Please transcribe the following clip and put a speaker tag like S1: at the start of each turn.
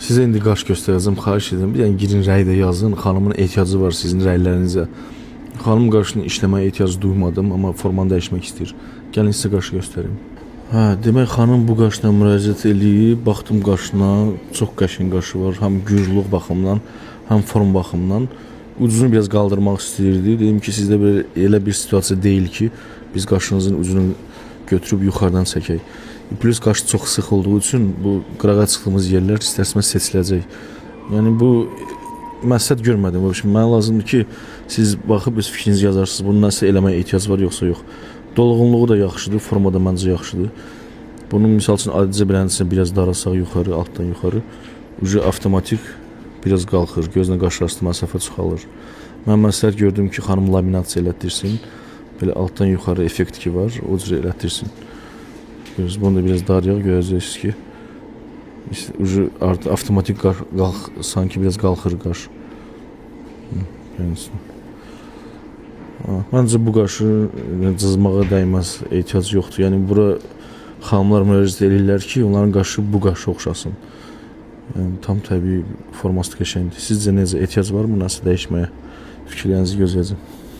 S1: Sizə indi qaş göstərəcəm, xahiş edirəm. Bir dənə girin, rəy də yazın. Xanımın ehtiyacı var sizin rəylərinizə. Xanım qaşını işləməyə ehtiyac duymadım, amma formanı dəyişmək istəyir. Gəlin, sizə qaşı göstərim. Hə, demək xanım bu qaşla müraciət eləyib, baxdım qaşına, çox qəşəng qaşı var, həm güclülük baxımından, həm form baxımından. Ucunu biraz qaldırmaq istəyirdi. Dedim ki, sizdə bir elə bir situasiya deyil ki, biz qaşınızın ucunu götürüb yuxarıdan çəkək. Plus qaş çox sıx olduğu üçün bu qırağa çıxdığımız yerlər istər-istəməz seçiləcək. Yəni bu məsləhət görmədim. Vəbşi mənə lazımdır ki, siz baxıb öz fikrinizi yazarsınız. Bunun nəsə eləməyə ehtiyac var yoxsa yox. Dolğunluğu da yaxşıdır, forma da məncə yaxşıdır. Bunun misal üçün adicə beləncə biraz daralsaq yuxarı, altdan yuxarı, ucu avtomatik biraz qalxır, gözlə qaş arası məsafə çoxalır. Mən məsləhət gördüm ki, xanım laminasiya elətdirsin. Belə altdan yuxarı effekt ki var, o cür elətdirsin. Görürsünüz, bunu da biraz darıyaq, görəcəksiniz ki, işte ucu artıq avtomatik qalx, sanki biraz qalxır qaş. Görürsünüz. Ha, məncə bu qaşı cızmağa dəyməz, ehtiyac yoxdur. Yəni bura xanımlar müraciət eləyirlər ki, onların qaşı bu qaşa oxşasın. Yəni tam təbii, forması da qəşəngdir. Sizcə necə, ehtiyac varmı nəsə dəyişməyə? Fikirlərinizi gözləyəcəm.